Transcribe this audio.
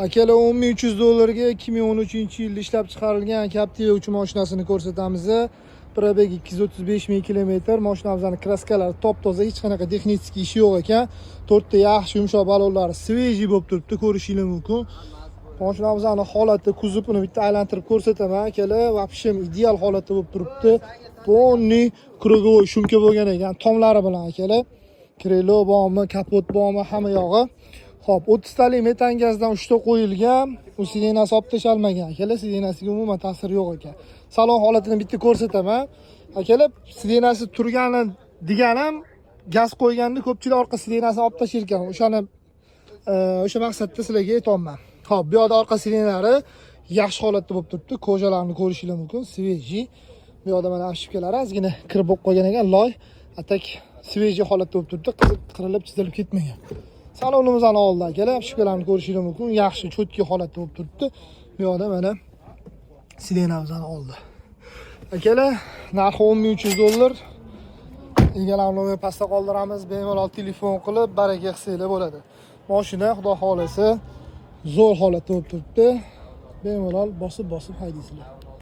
Akalar, 10 300 dollarga 2013-yilda ishlab chiqarilgan Captiva 3 mashinasini ko'rsatamiz. Пробег 235 ming kilometr. Mashinamizni краска lari top-toza, hech qanaqa texnik ishi yo'q ekan. To'rtta yaxshi yumshoq balonlari свежий bo'lib turibdi, ko'rishingiz mumkin. Mashinamizni holati, kuzovini bitta aylantirib ko'rsataman, akalar. Вообще ideal holatda bo'lib turibdi. Полный круговой шумка bo'lgan ekan, tomlari bilan, akalar. Крыло bormi, kapot bormi, hamma yog'i. Xo'p, 30 talik metan gazdan 3 ta qo'yilgan, u сиденья si olib tashalmagan, akalar, сиденья siga umuman ta'siri yo'q ekan. Salon holatini bitta ko'rsataman. Akalar, сиденья si turgani deganim, gaz qo'yganda ko'pchilik orqa сиденья sini olib tashlar ekan. O'shani o'sha maqsadda sizlarga aytyapman. Xo'p, bu yoqda orqa сиденья lari yaxshi holatda bo'lib turibdi. Кожа larni ko'rishingiz mumkin, свежий. Bu yoqda mana обшивка lari ozgina kirib bo'lib qolgan ekan, loy. А так свежий holatda bo'lib turibdi, qirilib, chizilib ketmagan. Salonimizni oldi, akalar, обшивка larni ko'rishingiz mumkin, yaxshi, чёткий holatda bo'lib turibdi. Bu yoqda mana сиденья mizni oldi. Akalar, narxi 10 300 dollar. Egalarni nomer pastda qoldiramiz, bemalol telefon qilib baraka qilsanglar bo'ladi. Mashina, xudo xohlasa, zo'r holatda bo'lib turibdi. Bemalol bosib-bosib haydaysizlar.